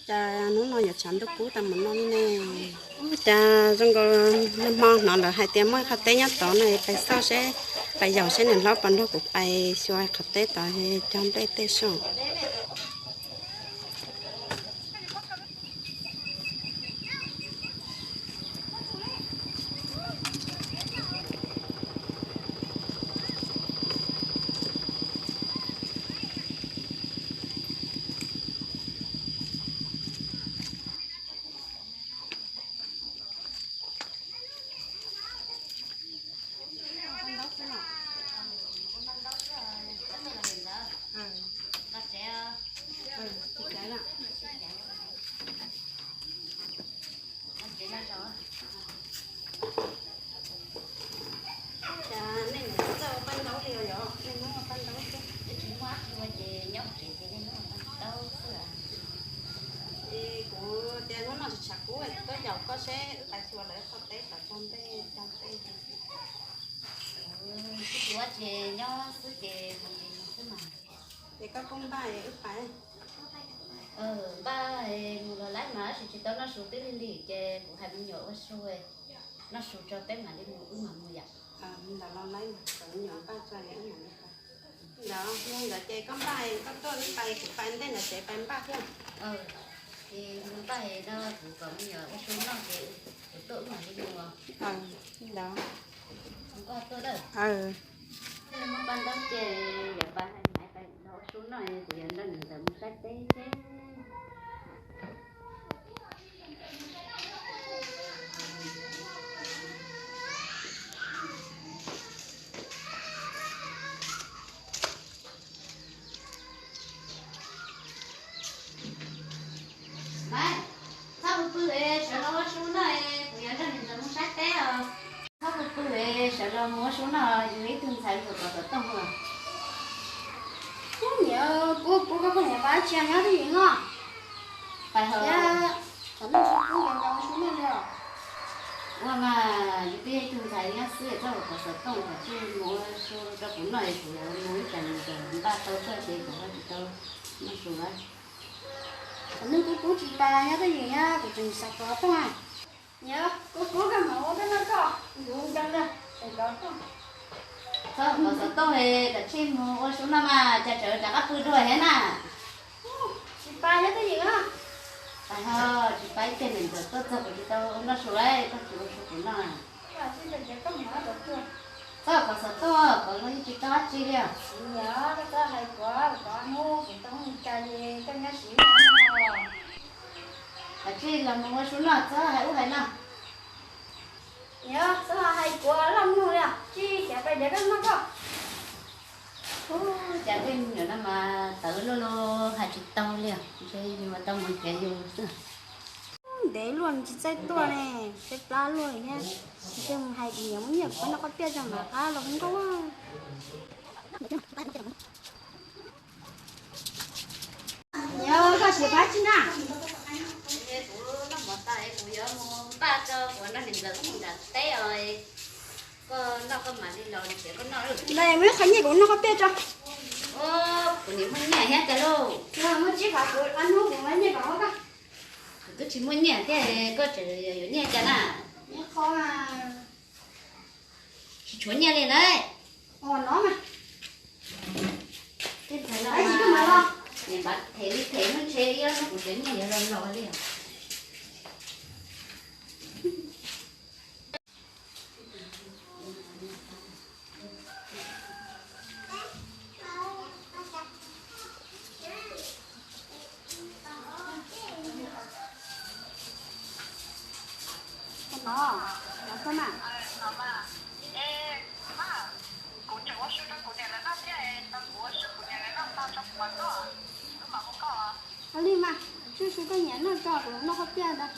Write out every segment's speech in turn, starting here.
Cas hnub no yuav tshav ntuj kub tau mus noj li ne? Ub, cas zoo nkaus nag hmo hnov lawv hais tias muaj qhov teb nyob tod no, pais xauj seb, pais yaum seb niam hlob puas nrog kuv pais xyuas qhov teb tod cog nplej tej soj. Cas nej tsis ua paj ntaub li os? Yog nej muab ua paj ntaub xwb, tsis muaj dab tsi ua ces nyob tsev ces nej muab ua paj ntaub xwb. Es kuv tias hnub no tshav kub tuaj yaum koj seb wb pais xyuas lawv qhov teb tod cog nplej cog tej. Tsis ua dab tsi, nyob xwb ces mus ces mus xwb mas. Ces koj kuj npaj wb pais. Npaj mus los laib mas tab sis tsis tau noj su twb lig lig ces kuv hais me nyuam ua su, noj su tso peb mam li mus, wb mam mus yom. Ntawd los laib, kom me nyuam npaj tso wb mam li pais. Ntawd, ntawd ces koj npaj, koj tuaj wb pais, kuv pais ntej ntawd ces pais npaj thiab. Ces mus npaj no kuv kom me nyuam ua su noj ces kuv tuaj wb mam li mus. Ntawd. Koj tuaj lawm. Muab paj ntaub ces yuav pais hais Maiv pais nrog ua su noj, kuv yuav nrog niam ntxawm mus saib teb seb. Maiv, txhob pw pw es sawv los ua su noj, kuv yuav nrog niam ntxawm mus saib teb os. Txhob pw pw es sawv los mus ua su noj, yus ib tug ntxhais yuav kom xov tooj os. Ub, niam, kuv, kuv, koj poj niam pab tsis nyob twj ywm no. Pais ho. Ua mas, yus twb yog ib tug ntxhais nyob xwb, txhob kom xov tooj, kom tsij mus ua su rau kuv noj, kuv yuav mus ib tsam nws npaj tau tuaj ces kuv ho tsis tau noj su lawm. Qhov neeg kub kub tsis pais nyob twj ywm na, kuv tseem xav kov tooj. Nyob kub kub koj mam ua koj noj koj, kuv nkees na, tseem kov tooj. Txhob kov xov tooj es kom tsij mus ua su noj mas, cas tseem rov qab pw dua thiab na. Tsis pais nyob twj ywm na. Pais ho, tsis pais ib pliag niam ntxawm tuaj txog kuv tsis tau noj su lawm, koj tsis ua su kuv noj. Txhob kov xov tooj, kov los yeej tsis tau dab tsi li. Nyob koj txhob hais kuv, kuv hnub kuv tau mus cas li koj nyob siv no. Koj tsij los mus ua su noj, txhob hais ub hais no. Nyob txhob hais kuv loj mloog li, tsij khiav pais nrhiav koj noj koj. Ub, cas tej me nyuam no mas tawv luaj luaj hais tsis tau li, ntshe yus tau mus nrhiav yus xwb. Ntev luaj tsis txawj tuaj ne, tshaib plab luaj thiab. Ntshe mus hais kuv niam muab nyiaj kuv noj koj piaj tso mam qab los nkauj. Yog koj siv pab tsi na? Kuv noj mov tas es kuv yuav mus npaj tso kuv nrog niam ntxawm wb mus nram teb os. Koj noj koj mam li los nrhiav koj noj. Ntawd muaj ib qho nyiaj kuv noj koj piaj tso. Kuv niam muaj nyiaj thiab cas lauj? Muaj tsib phav kuv ob hnub kuv muaj nyiaj pab koj. Kuv twb tsis muaj nyiaj thiab koj tseem yuav nyiaj cas na? Ib qho mas. Tsis tshuav nyiaj li na. Ua no mas. Tej ntxhais no mas niam npab them li them, muaj ntshe ib ob hnub kuv cov nyiaj yuav los los li os. Ua li mas, tsij su koj niam noj tso kuv los noj koj piaj ntag.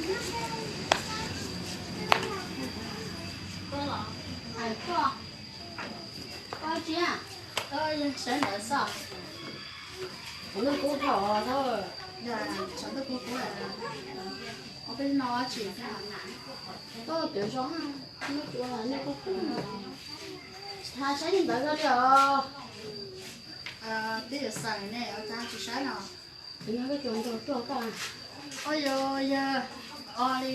Koj los hais koj, koj tsis, koj sawv ntawd xwb. Tshav ntuj kub dhau, tshav ntuj kub kub, peb no tsis, koj pem zoo, nej kuj kub, saib li ntawd koj li os. Twb yuav xeem ne, ua cas tsis saib no? Ua yog, yog, o li,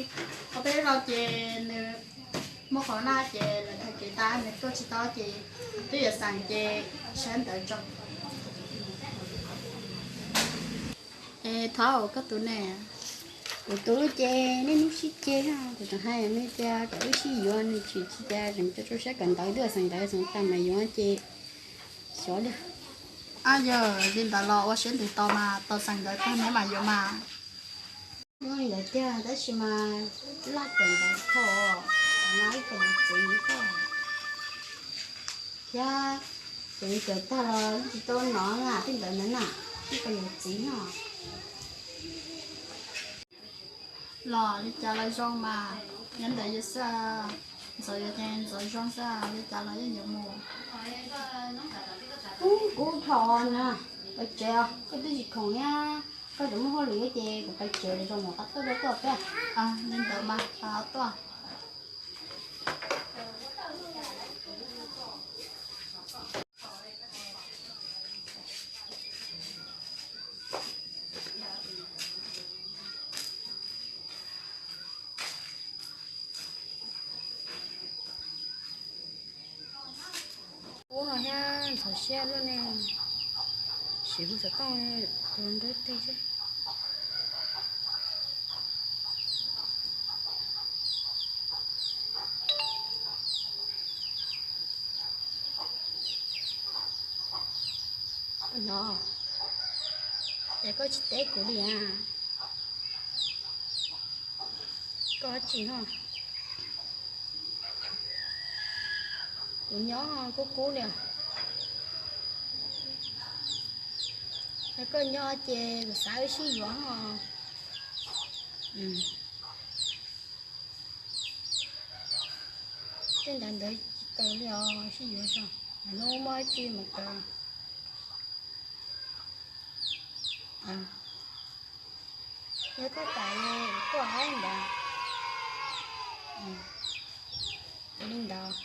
o peb los ces nws muaj qhov naj ces lawv tag kev tas nws tuaj tsis tau ces twb yuav xeem ces saib ntawd tso. Es thov koj tus ne, kuv tus ces niaj hnub sib ceg, kuv tseem hais nws tias kom wb sib yuav nws tsis tsis cas, tseem coj rau siab kawm ntawv twb xeem ntawv xeem tas mas yuav ces xyov li. Yog li ntawd los ua siab ntev tos mas tos xeem ntawv tag neb mam yuav mas. Muaj li ntawd tiag tab sis mas laj kawm ntawv thaum no ib co yuav txiv koj thiab, ces kawm tag los yeej tsis tau nov na, tej ntawd na na, ib co yuav txiv no. Los li cas los zoo mas, nyob ntawm yus xwb, ntxuav yuav ces ntxuav zoo xwb, li cas los yeej yuav mus. Ub, kuv dhau na, pais tsev os, koj twb tsis khoom thiab, koj tseem muaj hauj lwm ces kuv pais tsev lawm, zoo mus qab tuaj rau tuaj peb. Li ntawd mas, tuaj. Ub no thiab ntxhov siab luaj ne, siv hu xov tooj tus nrog tej seb. No, es koj tsis teb kuv li a? Koj tsis ho, kuv nyob kub kub li. Yog koj nyob ces kuv xav wb sib yuav ho. Tej ntawd ntawd tsis tau li os, sib yuav tso, hnub muaj ib tsi mas tau. Yog koj kam tuaj hais ntawd, ua li ntawd.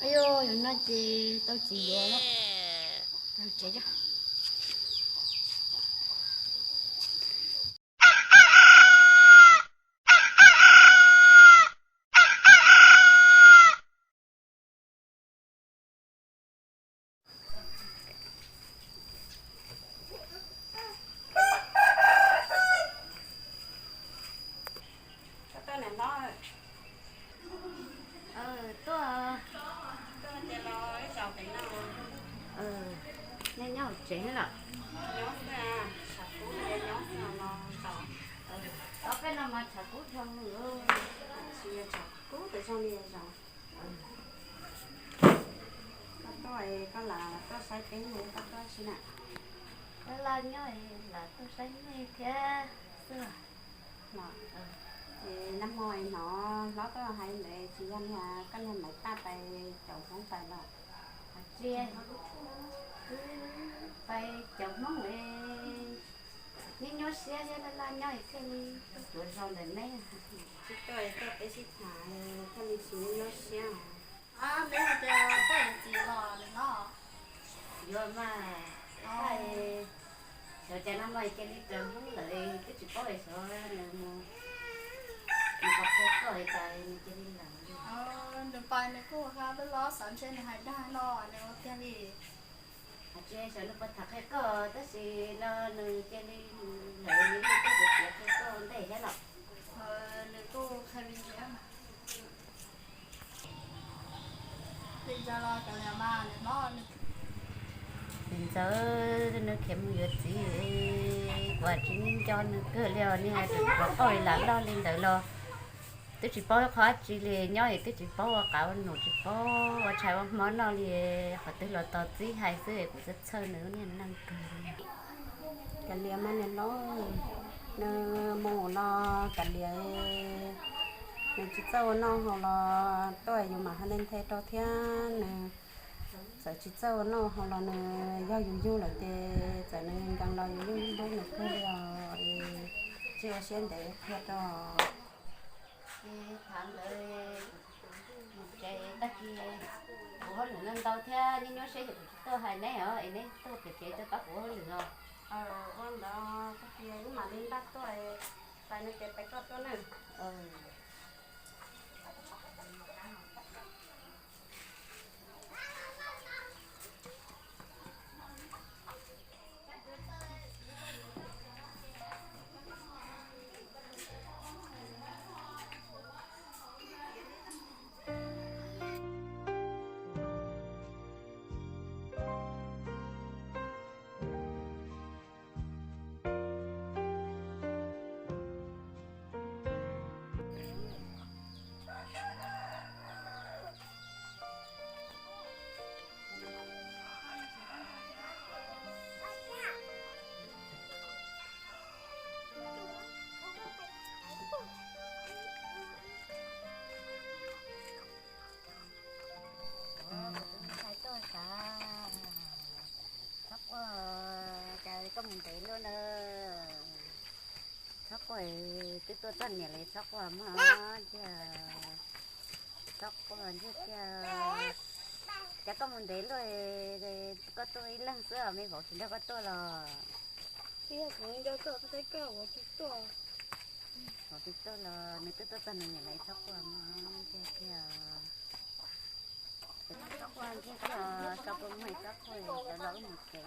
Yog no ces tau txiv yuav lawm, tsev. Tuaj, tuaj ces los ib zaug pem no. Nej nyob hauv tsev lawm? Nyob xwb, tshav kub nyob xwb no. Ob peb no mas tshav kub dhau lawm. Tsis yog tshav kub pes zoo li zoo. Koj tuaj, koj lam tuaj saib peb ne, koj tuaj tsi na? Koj laj nyob lam tuaj saib nej thiab xwb. Ces nag hmo hnov hlob tuaj hais ntawd tsis yog niag koj niag Maiv Paj pais caum Hmoob pais los? Tsis, pais caum Hmoob es neb nyuaj siab thiab laj laj nyob es thiaj li tuaj cuav zos ntawm neb. Tsis tuaj, tuaj peb sib tham thiaj li tsis nyuaj siab. Peb hais tias koj yuav txiv los no. Yuav mas, xyov cas no mas cia li raws Hmoob lawm, twb tsis paub xyov nws mus, nws pom qhia koj cas nws cia li lawm. Nws pais nws kuj ha loj loj xav ntshe nws hais dag no nws ua tiag li. Tsis xyov nws puas tham qhia koj tab sis no nws cia li lawm, nws yeej tsis piav qhia koj ntej thiab los. Nws kuj qhia li ntawd. Li ntawd los cov niam mas nws hnov nws, ntxawm nws khiav mus yuav txiv, kuv tsis nco nws kawg li os, nws hais tias kuv qauj lam loj li ntawd los Twb tsis paub qhov dab tsi li, nyob es twb tsis paub ua qav ua num, tsis paub ua tshais ua hmo noj li, qhov twg los tos txib hais xwb, kuv txhawj txhawj nws niag neeg kawg li. Kav liam mas niam hlob, nws mus los kav liam, nws tsis txawj ua noj haus los tuaj yus mam ho nthe nthe rau thiab, nws txawm tsis txawj ua noj haus los nws yog yus yug lawm ces txawm nws nkees los yus yeej hlub nws kawg li os. Tsis ua siab ntev qhia rau. Ces thaum ntawd mus tsev tag kis kuv hauj lwm ntau ntau thiab, niaj hnub siab ces kuv tsis tuaj hais neb os, es neb tuaj pem tsev tuaj pab kuv hauj lwm os. Ua ntawd tag kis wb mam li npaj tuaj, pais no ces pais koj tuaj nawb. Txhob quaj, cas koj mus ntev luaj na. Txhob quaj, twb tuaj txog niam lawm txhob quaj mog tiag. Txhob quaj ntsej tiag. Cas koj mus ntev luaj, koj tuaj ib leeg xwb, me vauv tsis nrog koj tuaj los? Vauv tsis tuaj los nws twb tuaj txog nws niam lawm, txhob quaj mog ntsej tiag. Txhob quaj ntsej tiag, txhob quaj mog, txhob quaj, sawv los wb mus tsev.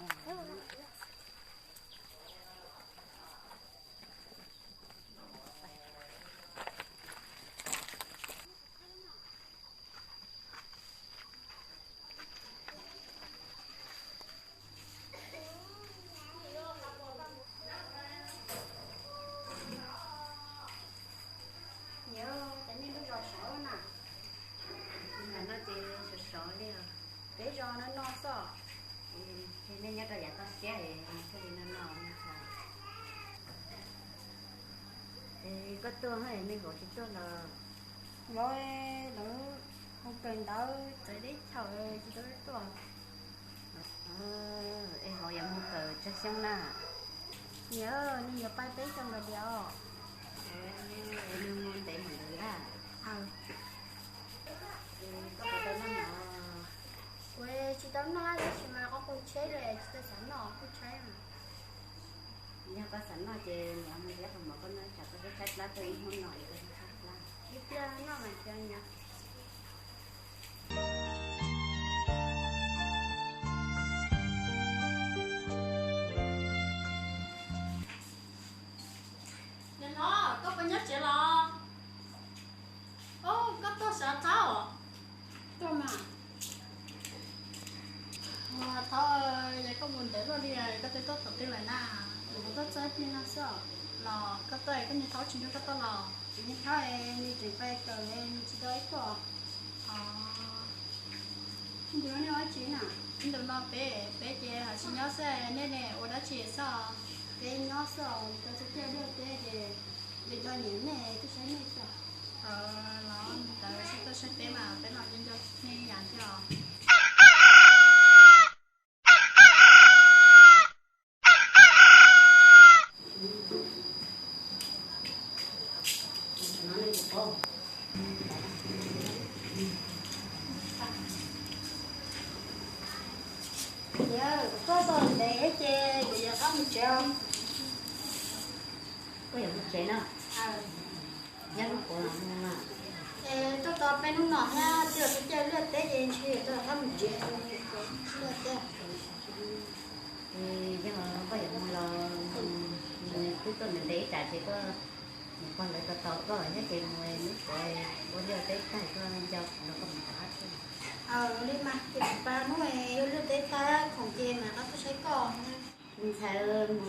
Niam, cas nej lub zos sov na? Ntawm no ces sov sov li os. Peb zos no no xwb. Ces nej nyob rau yav toj siab thiaj li no no. Koj tuaj, me vauv tsis tuaj los? Vauv lawv mus kawm ntawv txawv teb chaws tsis tau tuaj. Es vauv yuav mus kawm tsawg xyoo na? Niam, nws yuav pais peb xyoo lawm tiag os. Nws mus ntev mus ntawd a. Koj puas tau noj mov? Kuv tsis tau noj tab sis mas qhov qub tsheb li tsis tau xav noj qhov qub tsheb. Yog koj xav noj ces niam mus ziab qhov mov koj noj, tsam koj tshaib plab tuaj ib hnub no es koj tshaib plab. Ib pliag noj mas tiag niam. Niam hlob, koj puas nyob tsev los? Koj tuaj sawv thaub. Tuaj mas. Thaub, yog koj mus ntev luaj li, koj twb tuaj thaum twg lawm na? Kuv tuaj txog ib pliag no xwb los koj tuaj, koj niag thaub tsis nrog koj tuaj los? Kuv niag thaub nws tseem pais kawm nws tsis tau ib tuaj. Ntu no nej ua dab tsi na? Ntu no peb, peb ces ho tsis nyob xwb, nej ne ua dab tsi xwb? Peb nyob xwb, tau txog caij luaj teb ces vim nco nyiam nej tuaj saib nej xwb. Los ntawd tsis tuaj saib peb mas peb los nco nco nej yam thiab os. Koj tos ntev ces kuv yuav qab mus tsev. Koj yuav mus tsev no? Nyob hnub puav los mus mas. Es tuaj tau peb hnub no thiab, twb yog txog caij luaj teb ces ntshe yuav tau qab mus tsev, luaj teb. Yog koj yuav mus los mus, twb tuaj ntev ntev ib tsam ces koj mus pog lawv tos tos koj thiab ces mus hnub puav ua liaj ua teb tag koj nco los koj mus rov qab tuaj. Li mas ces pab hnub ua liaj ua teb tag khoom ces mam rov qab tuaj saib koj. Ntxhais, mus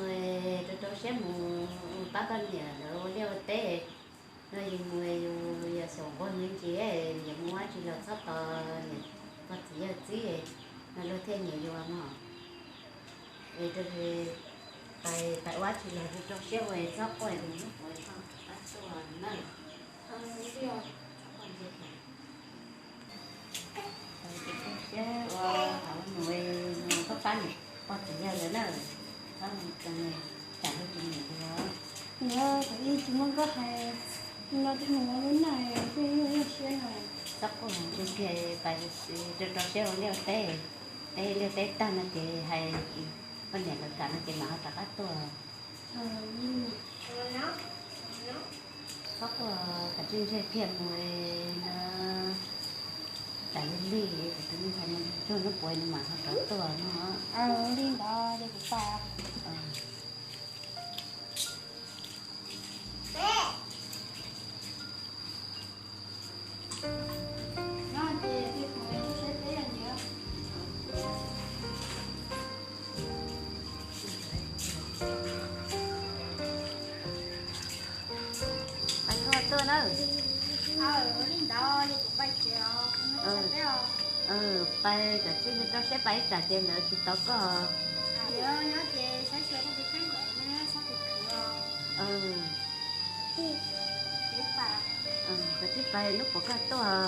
rau rau siab mus pab koj niam lawv ua liaj ua teb. No yus mus yus yog xyaum nquag me ntsis, yus mus ua dab tsi los txhob tos niam pog txiv yawg txib, no luag thiaj nyiam yus mog. Es rau pais ua dab tsi los rau siab ua, txhob quaj, tus hlub puav rov qab tuaj na. Rau siab ua, mus pab pab niam pog txiv yawg lawm na, txhob tsam luag tsis nyiam yus. Yog thaum ub tsis muaj koj hais, no twb mus ua lub neej twb nyuaj nyuaj siab no. Txhob quaj, rau kiag pais rau rau siab ua liaj teb, teb liaj teb tag no ces hais poj niam lawv kam no ces mam ho rov qab tuaj. Txhob quaj, kav tsij ntseg kiag mus no, tas li li, kuv tus me ntxhais no tsuag hnub puav nws mam ho rov tuaj no. Li ntawd ces kuv pais. Pais koj tuaj na. Li ntawd li kuv pais tsev os, peb os. Pais kom tsis rau siab pais ib tsam ces lawv tsis tau koj. Yog nyob ces saib xyuas koj tus kheej kom nyob sab tus khwv os. Kom tsis pais lub puav koj tuaj.